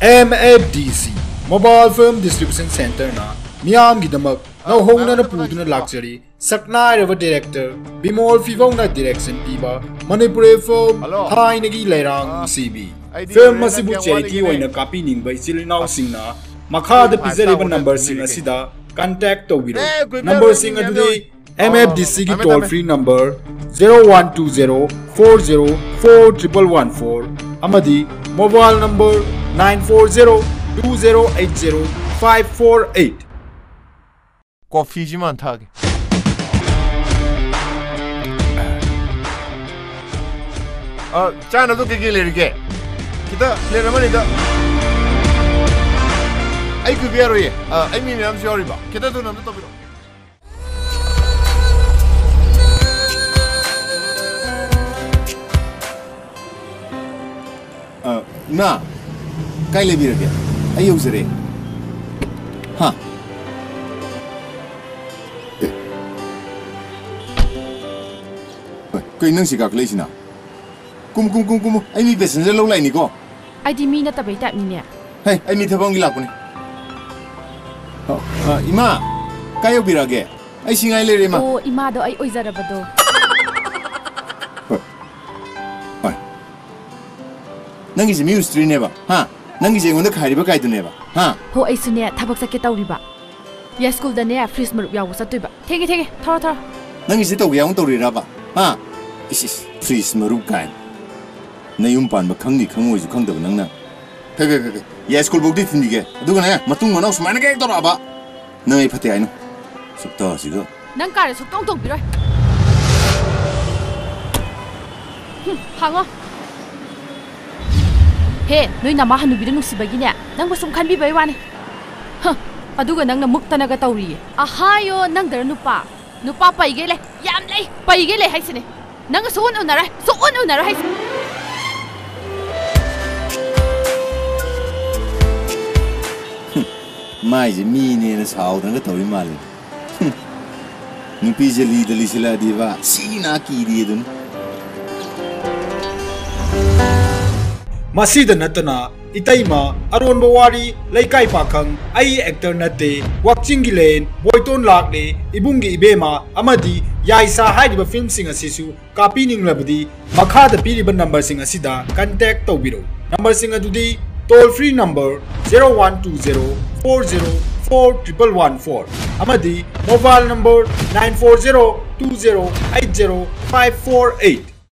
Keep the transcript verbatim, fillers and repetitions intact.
M F D C Mobile Film Distribution Centerꯅ ꯃꯤꯌꯥꯝꯒꯤꯗꯃꯛ ꯅꯧꯍꯧꯅꯅ ꯄꯨꯗꯨꯅ ꯂꯥꯛꯆꯔꯤ꯫ ꯁꯛꯅꯥꯏꯔꯕ director ꯕꯤꯃꯣꯜ ꯐꯤꯕꯧꯅ direction ꯄꯤꯕ ꯃꯅꯤꯄꯨꯔꯤ film ꯊꯥꯏꯅꯒꯤ ꯂꯩꯔꯥꯡ ꯅꯨꯡꯁꯤꯕꯤ꯫ Film ꯑꯁꯤꯕꯨ charity ꯑꯣꯏꯅ ꯀꯥꯞꯄꯤꯅꯤꯡꯕ ꯏꯆꯤꯜ ꯏꯅꯥꯎꯁꯤꯡꯅ ꯃꯈꯥꯗ ꯄꯤꯖꯔꯤꯕ numberꯁꯤꯡ ꯑꯁꯤꯗ contact ꯇꯧꯕꯤꯔꯛꯎ꯫ Numberꯁꯤꯡ ꯑꯗꯨꯗꯤ M F D Cꯒꯤ toll free number zero one two zero four zero four triple one four ꯑꯃꯗꯤ mobile number nine four zero two zero eight zero five four eight꯫ Coffeeꯁꯤ ꯃꯥꯟ ꯊꯛꯑꯒꯦ꯫ ꯑ, ꯆꯥꯅꯕꯗꯣ ꯀꯩꯀꯩ ꯂꯩꯔꯤꯒꯦ? ꯈꯤꯇ plate ꯑꯃꯅꯤꯗ꯫ ꯑꯩ ꯀꯨꯏꯕ ꯌꯥꯔꯣꯏꯌꯦ꯫ ꯑ, ꯑꯩ ꯃꯤ ꯃꯌꯥꯝꯁꯨ ꯌꯥꯎꯔꯤꯕ꯫ ꯈꯤꯇ ꯊꯨꯅ ꯑꯝꯇ ꯇꯧꯕꯤꯔꯛꯑꯣ꯫ ꯑ, ꯏꯃꯥ, ꯀꯥꯏ ꯂꯩꯕꯤꯔꯒꯦ? ꯑꯩ ꯌꯧꯖꯔꯦ꯫ ꯍꯥ? ꯑꯦ꯫ ꯍꯣꯏ, ꯀꯩ ꯅꯪ ꯁꯤ ꯀꯥꯈꯠꯂꯛꯏꯁꯤꯅ? ꯀꯨꯝ, ꯀꯨꯝ, ꯀꯨꯝ, ꯀꯨꯝꯃꯨ꯫ ꯑꯩ ꯃꯤ passenger ꯂꯧ ꯂꯥꯛꯏꯅꯤꯀꯣ꯫ ꯑꯩꯗꯤ ꯃꯤ ꯅꯠꯇꯕꯩ typeꯅꯤꯅꯦ꯫ ꯍꯦ, ꯑꯩ ꯃꯤ ꯊꯕꯛ ꯑꯃꯒꯤ ꯂꯥꯛꯄꯅꯤ꯫ ꯑ, ꯑ, ꯏꯃꯥ, ꯀꯥꯏ ꯌꯧꯕꯤꯔꯛꯑꯒꯦ? ꯑꯩ ꯁꯤ ꯉꯥꯏ ꯂꯩꯔꯦ, ꯏꯃꯥ꯫ ꯑꯣ, ꯏꯃꯥꯗꯣ ꯑꯩ ꯑꯣꯏꯖꯔꯕꯗꯣ꯫ ꯍꯣꯏ꯫ ꯍꯣꯏ꯫ ꯅꯪꯒꯤꯁꯦ ꯃꯤ ꯎꯁꯤꯠꯇ꯭ꯔꯤꯅꯦꯕ, ꯍꯥ? ꯅꯪꯒꯤꯁꯦ ꯑꯩꯉꯣꯟꯗ ꯈꯥꯏꯔꯤꯕ ꯀꯥꯏꯗꯨꯅꯦꯕ, ꯍꯥ? ꯍꯣ, ꯑꯩꯁꯨꯅꯦ ꯊꯕꯛ ꯆꯠꯀꯦ ꯇꯧꯔꯤꯕ꯫ ꯌꯥꯏꯁ꯭ꯀꯨꯜꯗꯅꯦ fridge ꯃꯔꯨꯞ ꯌꯥꯎꯕ ꯆꯠꯇꯣꯏꯕ꯫ ꯊꯦꯡꯉꯦ, ꯊꯦꯡꯉꯦ꯫ ꯊꯧꯔꯣ, ꯊꯧꯔꯣ꯫ ꯅꯪꯒꯤꯁꯦ ꯇꯧꯒꯦ ꯌꯥꯎꯅ ꯇꯧꯔꯤꯔꯕ? ꯍꯥ? ꯏꯁ, ꯏꯁ, fridge ꯃꯔꯨꯞ ꯀꯥꯏꯅ꯫ ꯅꯌꯨꯝ ꯄꯥꯟꯕ ꯈꯪꯅꯤ ꯈꯪꯉꯣꯏꯁꯨ ꯈꯪꯗꯕ ꯅꯪꯅ꯫ ꯈꯩ, ꯈꯩ, ꯈꯩ, ꯈꯩ꯫ ꯌꯥꯏꯁ꯭ꯀꯨꯜꯐꯧꯗꯤ ꯊꯤꯟꯕꯤꯒꯦ꯫ ꯑꯗꯨꯒꯅꯦ, ꯃꯇꯨꯡ ꯃꯅꯥꯎ ꯁꯨꯃꯥꯏꯅ ꯍꯦꯛ ꯇꯧꯔꯛꯑꯕ, ꯅꯪ ꯑꯩ ꯐꯠꯇꯦ ꯍꯥꯏꯅꯨ꯫ ꯁꯛꯇꯥꯁꯤꯒ꯫ ꯅꯪ ꯀꯥꯔ ꯁꯨꯛꯇꯣꯡ ꯇꯣꯡꯕꯤꯔꯣꯏ꯫ ꯍꯨꯝ, ꯍꯥꯡꯉꯣ꯫ ꯍꯦ, ꯅꯣꯏ ꯅꯃꯥ ꯍꯅꯨꯕꯤꯗꯣ ꯅꯨꯡꯁꯤꯕꯒꯤꯅꯦ, ꯅꯪꯕꯨ ꯁꯨꯝ ꯈꯟꯕꯤꯕꯩ ꯋꯥꯅꯤ꯫ ꯍ, ꯑꯗꯨꯒ ꯅꯪꯅ ꯃꯨꯛꯇꯅꯒ ꯇꯧꯔꯤꯌꯦ꯫ ꯑꯍꯥꯌꯣ, ꯅꯪꯗꯔ ꯅꯨꯄꯥ? ꯅꯨꯄꯥ ꯄꯩꯒꯦ ꯂꯩ, ꯌꯥꯝ ꯂꯩ, ꯄꯩꯒꯦ ꯂꯩ ꯍꯥꯏꯁꯤꯅꯦ꯫ ꯅꯪꯒ ꯁꯨꯛꯎꯟ ꯎꯅꯔꯣꯏ, ꯁꯨꯛꯎꯟ ꯎꯅꯔꯣꯏ ꯍꯥꯏꯁꯤꯅꯦ꯫ ꯃꯥꯏꯁꯦ ꯃꯤꯅꯦꯅ ꯁꯥꯎꯗꯅꯒ ꯇꯧꯔꯤ ꯃꯥꯜꯂꯦ꯫ ꯍꯨꯝ꯫ ꯅꯨꯄꯤꯁꯦ ꯂꯤꯗ ꯂꯤꯁꯤꯜꯂꯛꯑꯗꯤꯕ ꯁꯤꯅ ꯀꯤꯔꯤ ꯑꯗꯨꯅꯤ꯫ ꯃꯁꯤꯗ ꯅꯠꯇꯅ ꯏꯇꯩꯃ, ꯑꯔꯣꯟꯕ ꯋꯥꯔꯤ, ꯂꯩꯀꯥꯏ ꯄꯥꯈꯪ, ꯑꯩ actor ꯅꯠꯇꯦ, ꯋꯥꯛꯆꯤꯡꯒꯤ ꯂꯦꯟ, ꯕꯣꯏꯇꯣꯟ ꯂꯥꯛꯂꯦ, ꯏꯕꯨꯡꯒꯤ ꯏꯕꯦꯝꯃ ꯑꯃꯗꯤ ꯌꯥꯏꯁꯥ ꯍꯥꯏꯔꯤꯕ filmꯁꯤꯡ ꯑꯁꯤꯁꯨ ꯀꯥꯞꯄꯤꯅꯤꯡꯂꯕꯗꯤ ꯃꯈꯥꯗ ꯄꯤꯔꯤꯕ numberꯁꯤꯡ ꯑꯁꯤꯗ contact ꯇꯧꯕꯤꯔꯛꯎ꯫ Numberꯁꯤꯡ ꯑꯗꯨꯗꯤ toll free number zero one two zero four zero four triple one four ꯑꯃꯗꯤ mobile number nine four zero two zero eight zero five four eight꯫